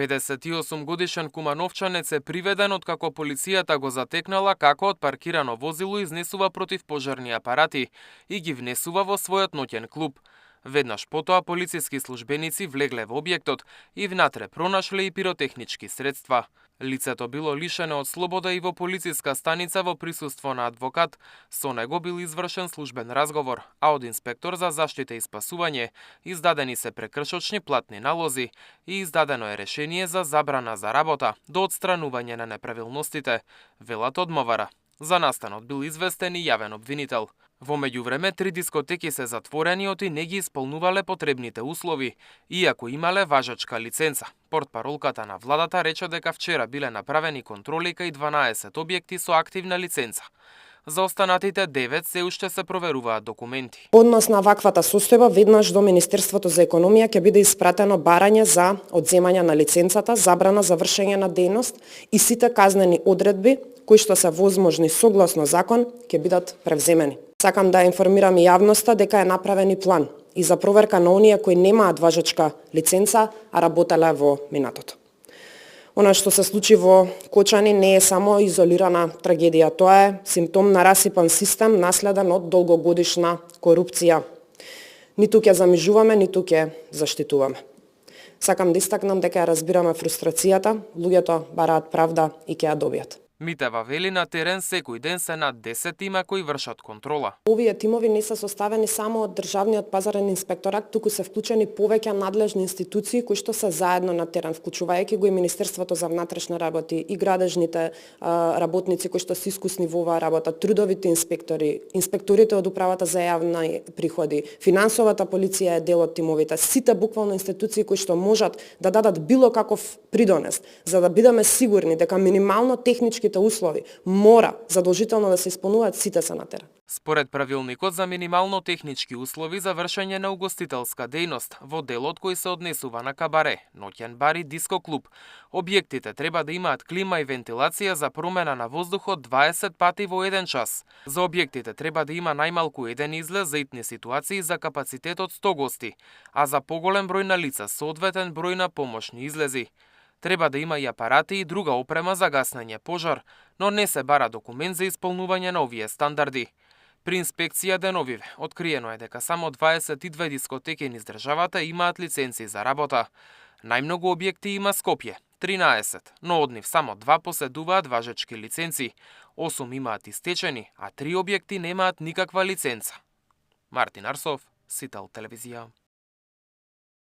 58 годишен кумановчанец е приведен откако полицијата го затекнала како од паркирано возило изнесува противпожарни апарати и ги внесува во својот ноќен клуб. Веднаш потоа полициски службеници влегле во објектот и внатре пронашле и пиротехнички средства. Лицето било лишено од слобода и во полициска станица во присуство на адвокат. Со него бил извршен службен разговор, а од инспектор за заштита и спасување издадени се прекршочни платни налози и издадено е решение за забрана за работа до отстранување на неправилностите, велат од МВР. За настанот бил известен и јавен обвинител. Во меѓувреме, 3 дискотеки се затворени и не ги исполнувале потребните услови, иако имале важачка лиценца. Портпаролката на владата рече дека вчера биле направени контроли кај 12 објекти со активна лиценца. За останатите 9 се уште се проверуваат документи. Однос на ваквата состојба веднаш до Министерството за економија ќе биде испратено барање за одземање на лиценцата, забрана за вршење на дејност и сите казнени одредби кои што се возможни согласно закон ќе бидат превземени. Сакам да информирам и јавноста дека е направен и план и за проверка на оние кои немаат важачка лиценца, а работеле во минатото. Она што се случи во Кочани не е само изолирана трагедија, тоа е симптом на расипан систем наследен од долгогодишна корупција. Ниту ќе замижуваме, ниту ќе заштитуваме. Сакам да истакнам дека ја разбираме фрустрацијата, луѓето бараат правда и ќе ја добијат. Митева вели на терен секој ден се над 10 тима кои вршат контрола. Овие тимови не се составени само од Државниот пазарен инспекторат, туку се вклучени повеќе надлежни институции кои што се заедно на терен, вклучувајќи го и Министерството за внатрешни работи и градежните работници кои што се искусни во оваа работа, трудовите инспектори, инспекторите од управата за јавни приходи, финансовата полиција е дел од тимовите, сите буквално институции кои што можат да дадат било каков придонес, за да бидеме сигурни дека минимално технички услови мора задолжително да се исполнуваат, сите се на терен. Според правилникот за минимално технички услови за вршење на угостителска дејност во делот кој се однесува на кабаре, ноќен бар и диско клуб, објектите треба да имаат клима и вентилација за промена на воздухот 20 пати во 1 час. За објектите треба да има најмалку еден излез за итни ситуации за капацитет од 100 гости, а за поголем број на лица соодветен број на помошни излези. Треба да има и апарати и друга опрема за гаснење пожар, но не се бара документ за исполнување на овие стандарди. При инспекција деновиве откриено е дека само 22 дискотеки низ државата имаат лиценци за работа. Најмногу објекти има Скопје, 13, но од нив само 2 поседуваат важечки лиценци, 8 имаат истечени, а 3 објекти немаат никаква лиценца. Мартин Арсов, Сител телевизија.